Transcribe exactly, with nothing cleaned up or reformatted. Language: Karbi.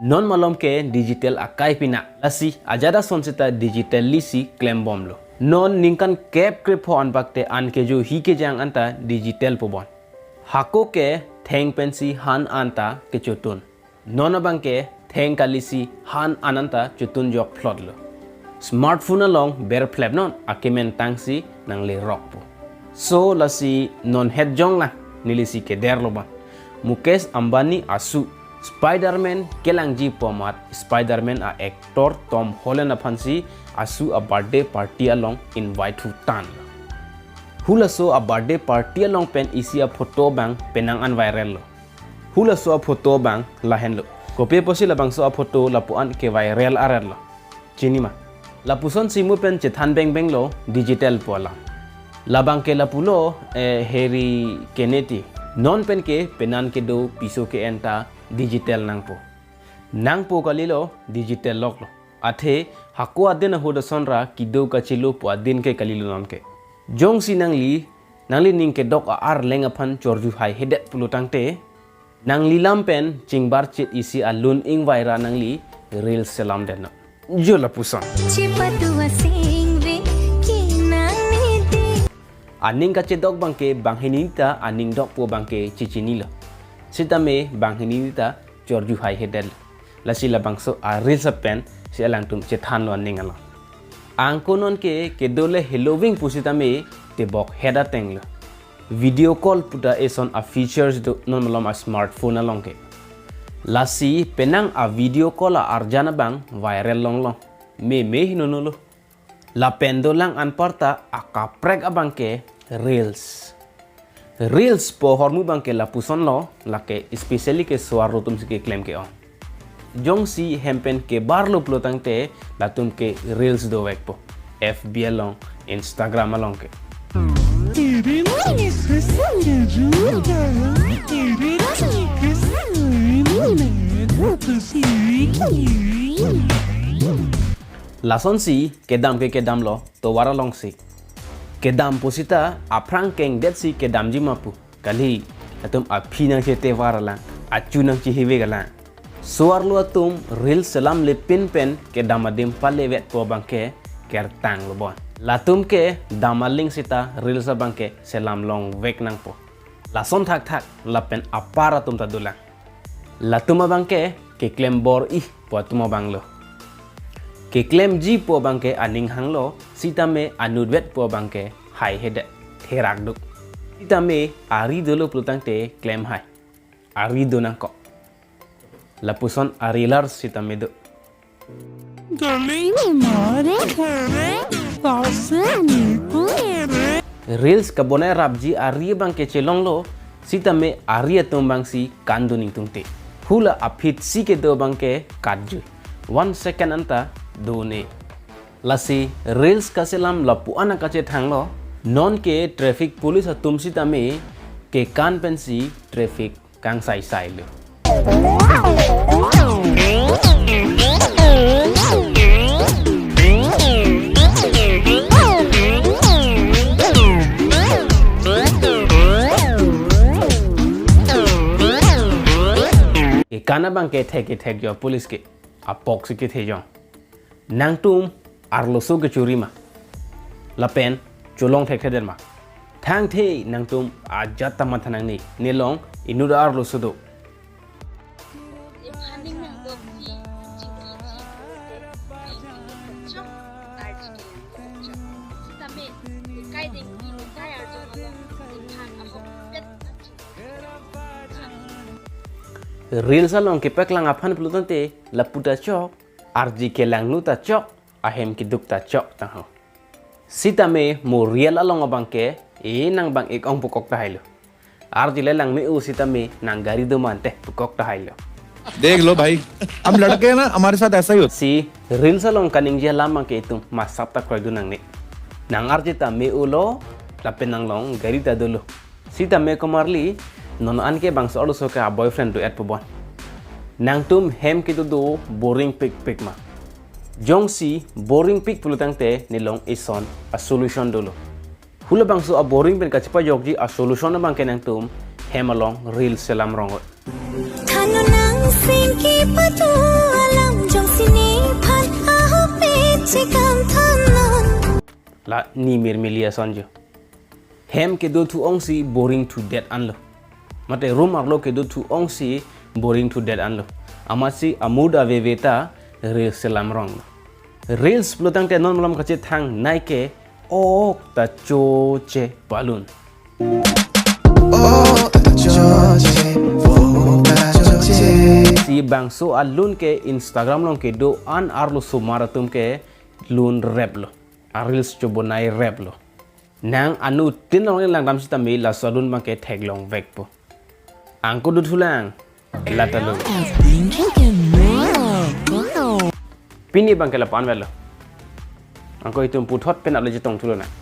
Non malom ke digital akai pina. Lasi ajat ason seta digital lisi klembomlo. Non ningkan kep krepho anbak te an kejo hi kejang anta digital pobon. Hako ke theng pensi han anta kechotun. Non abang ke theng kalisi han an anta chotun jok phlotlo. Smartphone along berphlep non akemen tangsi nanglerokpo. So lasi non het jong na nelisi kederlo bang. Mukesh Ambani asu Spider-Man kelangji pomat Spider-Man a-actor Tom Holland aphansi asu a-birthday party along invite hu tan. Hulaso a-birthday party along pen isi a-photo bang penang an viral lo. Hulaso a-photo bang lahenlo. Kopi apotsi labangso a-photo lapu an ke viral aretlo. Chinima. Lapuson simu pen chethan bengbenglo digital pola. Labang ke lapulo eh, Harry Kennedy. Non pen ke penan kedo piso ke-en ta digital nangpo. Nangpo kalilo digital loklo. Athe hako adin ahut asonra kedo kachelo pu adin ke kalilo non ke. Jongsi nangli, nangli ning kedok a-arleng aphan chorju haihedet pulo tangte, nangli lam pen chingbar chit isi alun ingvai ra nangli reels selam det non. Jo lapuson. Chipatu asing ve kinang ni di. Aning kachedok bangke banghini ta aning dokpo bangke chichinilo. Sitame banghini ta chorju haihedet. Lasi labangso a-reels pen si alangtum chethanlo aning along. Angko non ke kedo le heloving pusitame tebok het atenglo. Video call puta eson a-features do non malom a-smartphone along ke. Lasi penang a-video call a-arjan abang viral longlong. Meme hinono lo. Lapen dolang anparta akaprek abang ke reels. Reels pu ahormu bangke lapuson lo, lake especially ke soarlo atum si keklem ke-ong. Jongsi hem pen kebarlo pulo tangte latum ke reels dovekpo. F B along, Instagram along ke. Lasonsi kedam ke kedamlo, tovar alongsi. Kedam pusita aphrang kengdetsi kedamji ma pu. Kali, atum aphi nangchete var alang, achu nangchihivek alang. Soarlo atum reels selam lepin pen kedam adim palevetpo abangke kertanglo bon. Latum ke dam aling sita reels abangke selam longvek nangpo. Lason thakthak lapen apar atum ta dolang. Latum abangke keklem bor-i pu atum abanglo. Keklemji pu abangke aning hanglo, sitame anutvet pu abangke haihedet, therak duk. Sitame ari dolo pulo tangte klem hai. Ari do nangkok. Lapuson a-reelers sitame do. Galing ni mare kere, tase ni kere. Reels kabonai rapji ari abangke chelonglo, sitame ari atum abangsi kan do ning tungte. Hula aphi si kedo abangke katjui. One second anta done. Lasi reels kaselam lapu-an kachethanglo, non ke traffic police atum sitame kekan pensi traffic kangsaisai lo. Kekan abangke thek kethek jo police ke, apok si kethe jo. Nangtum arloso kechori ma? Lapen cholong thekthedet ma? Thangthe nangtum ajat ta matha nangne, nelong inut arloso do. Reels along kepaklang aphan pulo tangte lapu ta chok, arje kelangno ta chok, ahem keduk ta chok tangho. Sitame mo real along abangke, e nang bang-ik ong pukok tahailo. Arje le lang me-o sitame nang gari do mante pukok tahailo. देख लो भाई, हम लड़के हैं ना, हमारे साथ ऐसा ही होता है। Si reels along kaningje alam abangke itum masap ta kroidun nangne. Nang arje ta me-olo, lapen nanglong gari ta dolo. Sitame komarli, non anke bangso arloso ke a-boyfriend do-et pobon. Nangtum hem kedo do boring pikpik ma? Jongsi boring pik pulo tangte nelong ison a-solution dolo. Hula bangso a-boring pen kachepajokji a-solution abangke nangtum hem along reels selam rong. Thanu nang singki patu. La ni mirmili ason jo. Hem kedo thu ongsi boring to death anlo. Mate room arlo kedo thu ongsi boring to death anlo. Amatsi amud aveve ta reels selam ronglo. Reels pulotangte non malom kachethang nai ke ok ta choche balun. Oh, ta choche, oh, ta choche. Si bangso alun ke Instagram along kedo-an arlo osomar atum ke lun replo. A reels chobonai replo. Nang anuttin along langdam sitame laso alun abang ke theklongvekpo. Angko dothulang. Latalo. Pini abang ke la-an avelo. Angko itum puthot pen alo chetong thulonang.